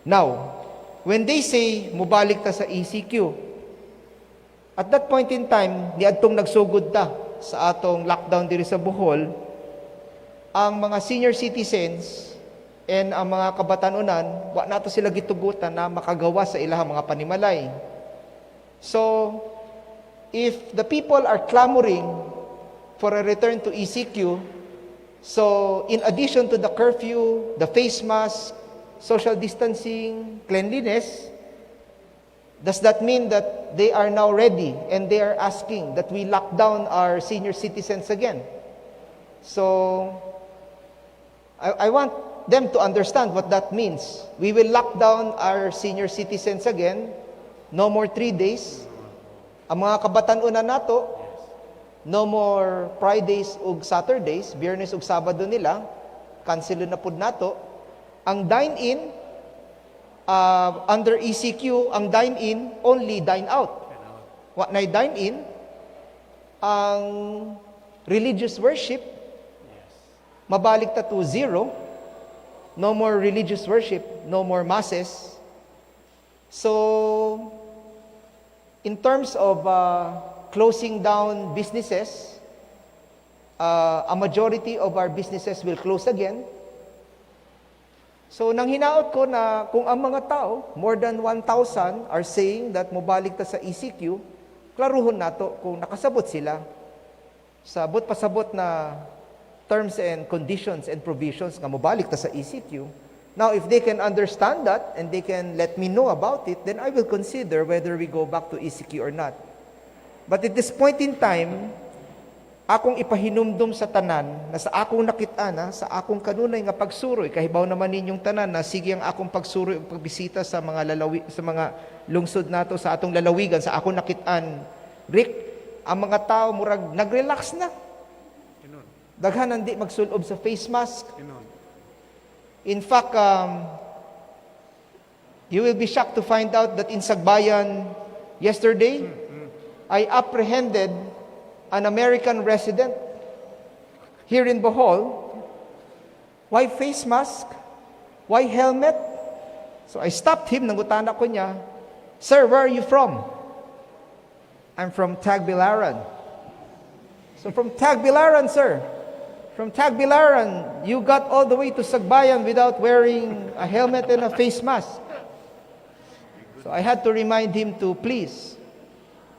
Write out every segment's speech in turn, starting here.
Now, when they say mubalik ta sa ECQ, at that point in time, niadtong nagsugod ta sa atong lockdown diri sa Bohol, ang mga senior citizens and ang mga kabatanunan, wa nato sila gitugutan na makagawa sa ilahang mga panimalay. So, if the people are clamoring for a return to ECQ, so in addition to the curfew, the face mask, social distancing, cleanliness, does that mean that they are now ready and they are asking that we lock down our senior citizens again? So, I want them to understand what that means. We will lock down our senior citizens again. No more 3 days. Ang mga kabatanunan nato, no more Fridays ug Saturdays, Biyernes ug Sabado nila, cancel na pud nato. Ang dine-in, under ECQ, ang dine-in, only dine out. Wa nay dine-in. Ang religious worship, mabalik ta to zero. No more religious worship, no more masses. So, in terms of closing down businesses, a majority of our businesses will close again. So, nang hinaot ko na kung ang mga tao, more than 1,000 are saying that mobalik ta sa ECQ, klaruhon nato kung nakasabot sila sa buot pasabot na terms and conditions and provisions nga mobalik ta sa ECQ. Now, if they can understand that and they can let me know about it, then I will consider whether we go back to ECQ or not. But at this point in time, akong ipahinumdum sa tanan na sa akong nakit-an na sa akong kanunay nga pagsuroy, kahibaw naman ninyong tanan na sige ang akong pagsuroy ug pagbisita sa mga lalawi, sa mga lungsod nato sa atong lalawigan, sa akong nakit-an, Rick, ang mga tao murag nagrelax na. Daghan hindi magsulob sa face mask. In fact, you will be shocked to find out that in Sagbayan yesterday, I apprehended an American resident here in Bohol. Why face mask? Why helmet? So I stopped him, nangutana ko niya, "Sir, where are you from?" "I'm from Tagbilaran." "So from Tagbilaran, sir, from Tagbilaran, you got all the way to Sagbayan without wearing a helmet and a face mask." So I had to remind him to please.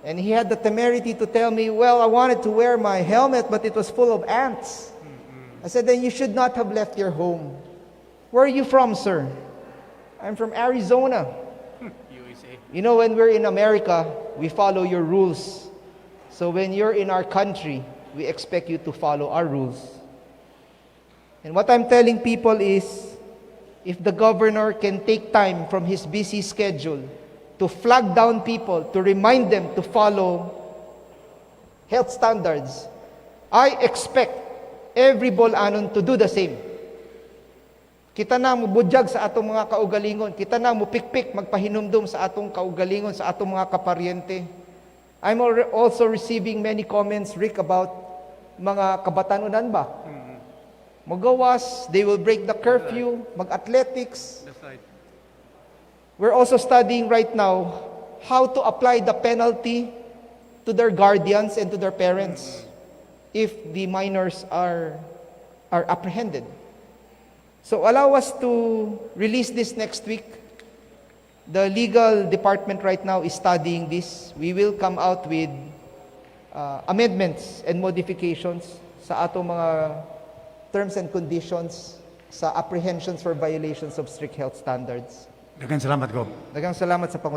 And he had the temerity to tell me, "Well, I wanted to wear my helmet, but it was full of ants." I said, "Then you should not have left your home. Where are you from, sir?" "I'm from Arizona." USA. "You know, when we're in America, we follow your rules. So when you're in our country, we expect you to follow our rules." And what I'm telling people is, if the governor can take time from his busy schedule to flag down people, to remind them to follow health standards, I expect every Boholanon to do the same. Kita na mubudyag sa atong mga kaugalingon. Kita na mupikpik magpahinumdum sa atong kaugalingon, sa atong mga kaparyente. I'm also receiving many comments, Rick, about mga kabatanunan ba? Magawas, they will break the curfew, mag-athletics. That's right. We're also studying right now how to apply the penalty to their guardians and to their parents if the minors are apprehended. So allow us to release this next week. The legal department right now is studying this. We will come out with amendments and modifications sa atong mga terms and conditions sa apprehensions for violations of strict health standards. Daghang salamat, Gob. Daghang salamat sa pang